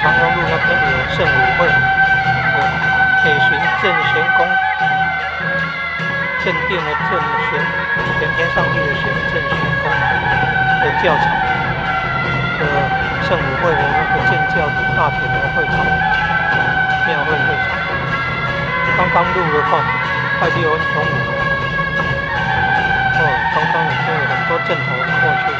长荣路那边有圣武会，有北巡镇玄宫，镇定的镇玄，玄天上帝的玄，镇玄宫的教场，的圣武会的那个建教大典的会场，庙会会场。刚刚录了快6分钟了，哦，刚刚已经有很多阵头过去了。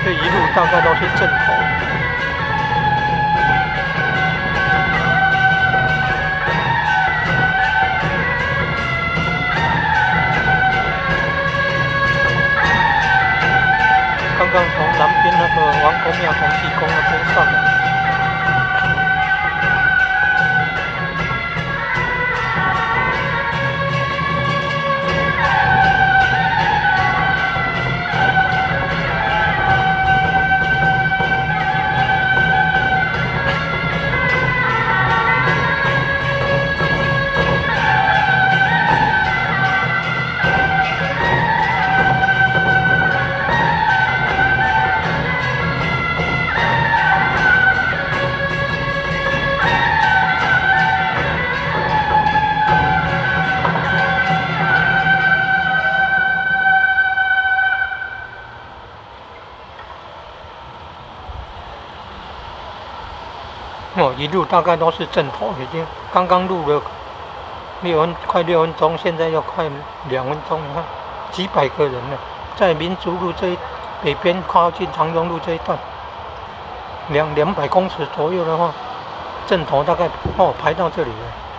这一路大概都是阵头。刚刚从南边那个王公庙、同济宫那边上来。哦，一路大概都是阵头，已经刚刚录了快6分钟，现在又快2分钟，你看几百个人了，在民族路这一北边靠近长荣路这一段，200公尺左右的话，阵头大概排到这里了。